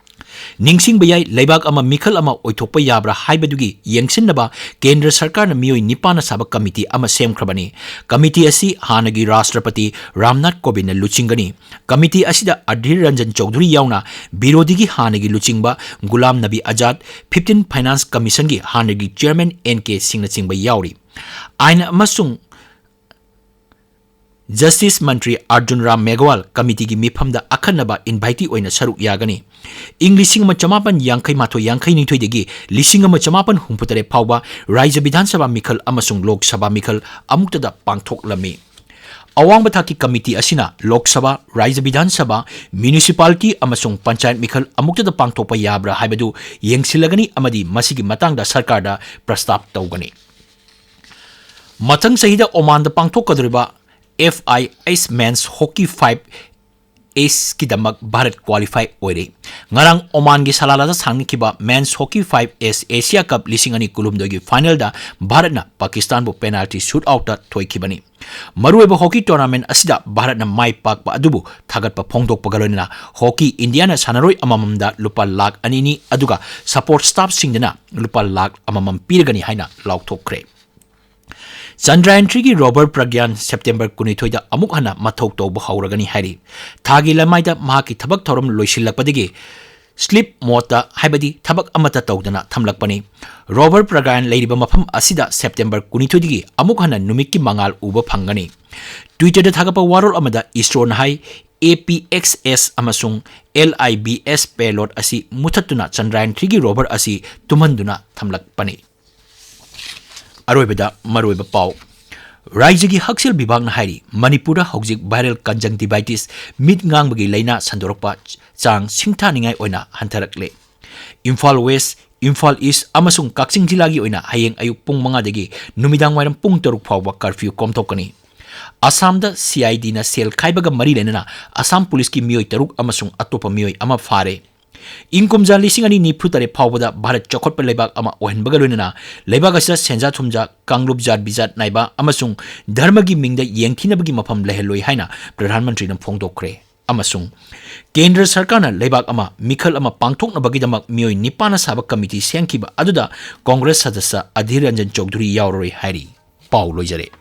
ꯅꯤꯡꯁꯤꯡꯕ ꯌꯥꯏ, ꯂꯩꯕꯥꯛ ꯑꯃ ꯃꯤꯈꯜ ꯑꯃ ꯑꯣꯏꯊꯣꯛꯄ ꯌꯥꯕ꯭ꯔꯥ ꯍꯥꯏꯕꯗꯨꯒꯤ ꯌꯦꯡꯁꯤꯟꯅꯕ ꯀꯦꯟꯗ꯭ꯔ ꯁꯔꯀꯥꯔꯅ ꯃꯤꯑꯣꯏ ꯅꯤꯄꯥꯟꯅ ꯁꯥꯕ ꯀꯃꯤꯇꯤ ꯑꯃ ꯁꯦꯝꯈ꯭ꯔꯕꯅꯤ꯫ ꯀꯃꯤꯇꯤ ꯑꯁꯤ ꯍꯥꯟꯅꯒꯤ ꯔꯥꯁꯇ꯭ꯔꯄꯇꯤ ꯔꯥꯝꯅꯥꯊ ꯀꯣꯕꯤꯟꯗꯅ ꯂꯨꯆꯤꯡꯒꯅꯤ꯫ ꯀꯃꯤꯇꯤ ꯑꯁꯤꯗ ꯑꯙꯤꯔ ꯔꯟꯖꯟ ꯆꯧꯙꯨꯔꯤ ꯌꯥꯎꯅ ꯕꯤꯔꯣꯙꯤꯒꯤ ꯍꯥꯟꯅꯒꯤ ꯂꯨꯆꯤꯡꯕ ꯒꯨꯂꯥꯝ ꯅꯕꯤ ꯑꯖꯥꯗ, ꯐꯤꯐꯇꯤꯟ ꯐꯥꯏꯅꯥꯟꯁ ꯀꯃꯤꯁꯟꯒꯤ ꯍꯥꯟꯅꯒꯤ ꯆꯤꯌꯔꯃꯦꯟ ꯑꯦꯟ ꯀꯦ ꯁꯤꯡꯅꯆꯤꯡꯕ ꯌꯥꯎꯔꯤ꯫ ꯑꯥꯏꯟ ꯑꯃꯁꯨꯡ ꯖꯁꯇꯤꯁ ꯃꯟꯇ꯭ꯔꯤ ꯑꯔꯖꯨꯟ ꯔꯥꯝ ꯃꯦꯘꯋꯥꯜ ꯀꯃꯤꯇꯤꯒꯤ ꯃꯤꯐꯝꯗ ꯑꯈꯟꯅꯕ ꯏꯟꯚꯥꯏꯇꯤ ꯑꯣꯏꯅ ꯁꯔꯨꯛ ꯌꯥꯒꯅꯤ꯫ ꯏꯪ ꯂꯤꯁꯤꯡ ꯑꯃ ꯆꯃꯥꯄꯟ ꯌꯥꯡꯈꯩ ꯃꯥꯊꯣꯏ ꯌꯥꯡꯈꯩ ꯅꯤꯊꯣꯏꯗꯒꯤ ꯂꯤꯁꯤꯡ ꯑꯃ ꯆꯃꯥꯄꯟ ꯍꯨꯝꯐꯨ ꯇꯔꯦꯠ ꯐꯥꯎꯕ ꯔꯥꯖ꯭ꯌ ꯕꯤꯙꯥꯟ ꯁꯚꯥ ꯃꯤꯈꯜ ꯑꯃꯁꯨꯡ ꯂꯣꯛ ꯁꯚꯥ ꯃꯤꯈꯜ ꯑꯃꯨꯛꯇꯗ ꯄꯥꯡꯊꯣꯛꯂꯝꯃꯤ꯫ ꯑꯋꯥꯡꯕ ꯊꯥꯛꯀꯤ ꯀꯃꯤꯇꯤ ꯑꯁꯤꯅ ꯂꯣꯛ ꯁꯚꯥ, ꯔꯥꯖ꯭ꯌ ꯕꯤꯙꯥꯟ ꯁꯚꯥ, ꯃ꯭ꯌꯨꯅꯤꯁꯤꯄꯥꯂꯤꯇꯤ ꯑꯃꯁꯨꯡ ꯄꯟꯆꯥꯌꯠ ꯃꯤꯈꯜ ꯑꯃꯨꯛꯇꯗ ꯄꯥꯡꯊꯣꯛꯄ ꯌꯥꯕ꯭ꯔꯥ ꯍꯥꯏꯕꯗꯨ ꯌꯦꯡꯁꯤꯜꯂꯒꯅꯤ ꯑꯃꯗꯤ ꯃꯁꯤꯒꯤ ꯃꯇꯥꯡꯗ ꯁꯔꯀꯥꯔꯗ ꯄ꯭ꯔꯁꯇꯥꯕ ꯇꯧꯒꯅꯤ꯫ ꯃꯊꯪ ꯆꯍꯤꯗ ꯑꯣꯃꯥꯟꯗ ꯄꯥꯡꯊꯣꯛꯀꯗꯧꯔꯤꯕ ꯑꯦꯐ ꯑꯥꯏ ꯑꯦꯁ ꯃꯦꯟꯁ ꯍꯣꯀꯤ ꯐꯥꯏꯚ ꯑꯦꯁꯀꯤꯗꯃꯛ ꯚꯥꯔꯠ ꯀ꯭ꯋꯥꯂꯤꯐꯥꯏ ꯑꯣꯏꯔꯦ꯫ ꯉꯔꯥꯡ ꯑꯣꯃꯥꯟꯒꯤ ꯁꯂꯥꯂꯥꯗ ꯁꯥꯟꯅꯈꯤꯕ ꯃꯦꯟꯁ ꯍꯣꯀꯤ ꯐꯥꯏꯚ ꯑꯦꯁ ꯑꯦꯁꯤꯌꯥ ꯀꯞ ꯂꯤꯁꯤꯡ ꯑꯅꯤ ꯀꯨꯟꯍꯨꯝꯗꯣꯏꯒꯤ ꯐꯥꯏꯅꯦꯜꯗ ꯚꯥꯔꯠꯅ ꯄꯥꯀꯤꯁꯇꯥꯟꯕꯨ ꯄꯦꯅꯥꯜꯇꯤ ꯁꯨꯠ ꯑꯥꯎꯠꯇ ꯊꯣꯏꯈꯤꯕꯅꯤ꯫ ꯃꯔꯨꯑꯣꯏꯕ ꯍꯣꯀꯤ ꯇꯣꯔꯅꯥꯃꯦꯟ ꯑꯁꯤꯗ ꯚꯥꯔꯠꯅ ꯃꯥꯏ ꯄꯥꯛꯄ ꯑꯗꯨꯕꯨ ꯊꯥꯒꯠꯄ ꯐꯣꯡꯗꯣꯛꯄꯒ ꯂꯣꯏꯅꯅ ꯍꯣꯀꯤ ꯏꯟꯗꯤꯌꯥꯅ ꯁꯥꯟꯅꯔꯣꯏ ꯑꯃꯃꯝꯗ ꯂꯨꯄꯥ ꯂꯥꯈ ꯑꯅꯤꯅꯤ, ꯑꯗꯨꯒ ꯁꯄꯣꯔꯠ ꯁ꯭ꯇꯥꯐꯁꯤꯡꯗꯅ ꯂꯨꯄꯥ ꯂꯥꯈ ꯑꯃꯃꯝ ꯄꯤꯔꯒꯅꯤ ꯍꯥꯏꯅ ꯂꯥꯎꯊꯣꯛꯈ꯭ꯔꯦ꯫ ꯆꯟꯗ꯭ꯔꯌꯥꯟ ꯊ꯭ꯔꯤꯒꯤ ꯔꯣꯚꯔ ꯄ꯭ꯔꯒ꯭ꯌꯥꯟ ꯁꯦꯞꯇꯦꯝꯕꯔ ꯀꯨꯟꯅꯤꯊꯣꯏꯗ ꯑꯃꯨꯛ ꯍꯟꯅ ꯃꯊꯧ ꯇꯧꯕ ꯍꯧꯔꯒꯅꯤ ꯍꯥꯏꯔꯤ꯫ ꯊꯥꯒꯤ ꯂꯃꯥꯏꯗ ꯃꯍꯥꯛꯀꯤ ꯊꯕꯛ ꯊꯧꯔꯝ ꯂꯣꯏꯁꯤꯜꯂꯛꯄꯗꯒꯤ ꯁ꯭ꯂꯤꯞ ꯃꯣꯗꯇ, ꯍꯥꯏꯕꯗꯤ ꯊꯕꯛ ꯑꯃꯠꯇ ꯇꯧꯗꯅ ꯊꯝꯂꯛꯄꯅꯤ꯫ ꯔꯣꯚꯔ ꯄ꯭ꯔꯒ꯭ꯌꯥꯟ ꯂꯩꯔꯤꯕ ꯃꯐꯝ ꯑꯁꯤꯗ ꯁꯦꯞꯇꯦꯝꯕꯔ ꯀꯨꯟꯅꯤꯊꯣꯏꯗꯒꯤ ꯑꯃꯨꯛ ꯍꯟꯅ ꯅꯨꯃꯤꯠꯀꯤ ꯃꯉꯥꯜ ꯎꯕ ꯐꯪꯒꯅꯤ꯫ Twitter-ꯗ ꯊꯥꯒꯠꯄ ꯋꯥꯔꯣꯜ ꯑꯃꯗ ꯏꯁꯔꯣꯅ ꯍꯥꯏ, ꯑꯦ ꯄꯤ ꯑꯦꯛꯁ ꯑꯦꯁ ꯑꯃꯁꯨꯡ ꯑꯦꯜ ꯑꯥꯏ ꯕꯤ ꯑꯦꯁ payload ꯑꯁꯤ ꯃꯨꯊꯠꯇꯨꯅ ꯆꯟꯗ꯭ꯔꯌꯥꯟ ꯊ꯭ꯔꯤꯒꯤ ꯔꯣꯚꯔ ꯑꯁꯤ ꯇꯨꯝꯍꯟꯗꯨꯅ ꯊꯝꯂꯛꯄꯅꯤ꯫ ꯑꯔꯣꯏꯕꯗ ꯃꯔꯨꯑꯣꯏꯕ ꯄꯥꯎ꯫ ꯔꯥꯏꯖ꯭ꯌꯒꯤ ꯍꯛꯁꯦꯜ ꯕꯤꯚꯥꯒꯅ ꯍꯥꯏꯔꯤ, ꯃꯅꯤꯄꯨꯔꯗ ꯍꯧꯖꯤꯛ viral conjunctivitis, ꯃꯤꯠ ꯉꯥꯡꯕꯒꯤ ꯂꯥꯏꯅꯥ ꯁꯟꯗꯣꯔꯛꯄ ꯆꯥꯡ ꯁꯤꯡꯊꯥꯅꯤꯡꯉꯥꯏ ꯑꯣꯏꯅ ꯍꯟꯊꯔꯛꯂꯦ꯫ ꯏꯝꯐꯥꯜ ꯋꯦꯁ, ꯏꯝꯐꯥꯜ ꯏꯁ ꯑꯃꯁꯨꯡ ꯀꯛꯆꯤꯡ ꯖꯤꯂꯥꯒꯤ ꯑꯣꯏꯅ ꯍꯌꯦꯡ ꯑꯌꯨꯛ ꯄꯨꯡ ꯃꯉꯥꯗꯒꯤ ꯅꯨꯃꯤꯗꯥꯡ ꯋꯥꯏꯔꯝ ꯄꯨꯡ ꯇꯔꯨꯛ ꯐꯥꯎꯕ curfew ꯀꯣꯝꯊꯣꯛꯀꯅꯤ꯫ ꯑꯁꯥꯝꯗ C I D-ꯅ ꯁꯦꯜ ꯈꯥꯏꯕꯒ ꯃꯔꯤ ꯂꯩꯅꯅ ꯑꯁꯥꯝ ꯄꯨꯂꯤꯁꯀꯤ ꯃꯤꯑꯣꯏ ꯇꯔꯨꯛ ꯑꯃꯁꯨꯡ ꯑꯇꯣꯞꯄ ꯃꯤꯑꯣꯏ ꯑꯃ ꯐꯥꯔꯦ꯫ ꯏꯪ ꯀꯨꯝꯖꯥ ꯂꯤꯁꯤꯡ ꯑꯅꯤ ꯅꯤꯐꯨ ꯇꯔꯦꯠ ꯐꯥꯎꯕꯗ ꯚꯥꯔꯠ ꯆꯥꯎꯈꯠꯄ ꯂꯩꯕꯥꯛ ꯑꯃ ꯑꯣꯏꯍꯟꯕꯒ ꯂꯣꯏꯅꯅ ꯂꯩꯕꯥꯛ ꯑꯁꯤꯗ ꯁꯦꯟꯖꯥ ꯊꯨꯝꯖꯥ, ꯀꯥꯡꯂꯨꯞ ꯖꯥꯠ ꯕꯤꯖꯥꯠ ꯅꯥꯏꯕ ꯑꯃꯁꯨꯡ ꯙꯔꯃꯒꯤ ꯃꯤꯡꯗ ꯌꯦꯡꯊꯤꯅꯕꯒꯤ ꯃꯐꯝ ꯂꯩꯍꯜꯂꯣꯏ ꯍꯥꯏꯅ ꯄ꯭ꯔꯙꯥꯟ ꯃꯟꯇ꯭ꯔꯤꯅ ꯐꯣꯡꯗꯣꯛꯈ꯭ꯔꯦ꯫ ꯑꯃꯁꯨꯡ ꯀꯦꯟꯗ꯭ꯔ ꯁꯔꯀꯥꯔꯅ ꯂꯩꯕꯥꯛ ꯑꯃ ꯃꯤꯈꯜ ꯑꯃ ꯄꯥꯡꯊꯣꯛꯅꯕꯒꯤꯗꯃꯛ ꯃꯤꯑꯣꯏ ꯅꯤꯄꯥꯟꯅ ꯁꯥꯕ ꯀꯃꯤꯇꯤ ꯁꯦꯝꯈꯤꯕ ꯑꯗꯨꯗ ꯀꯣꯡꯒ꯭ꯔꯦꯁ ꯁꯗꯁ꯭ꯌ ꯑꯙꯤꯔ ꯔꯟꯖꯟ ꯆꯧꯙꯨꯔꯤ ꯌꯥꯎꯔꯔꯣꯏ ꯍꯥꯏꯔꯤ꯫ ꯄꯥꯎ ꯂꯣꯏꯖꯔꯦ꯫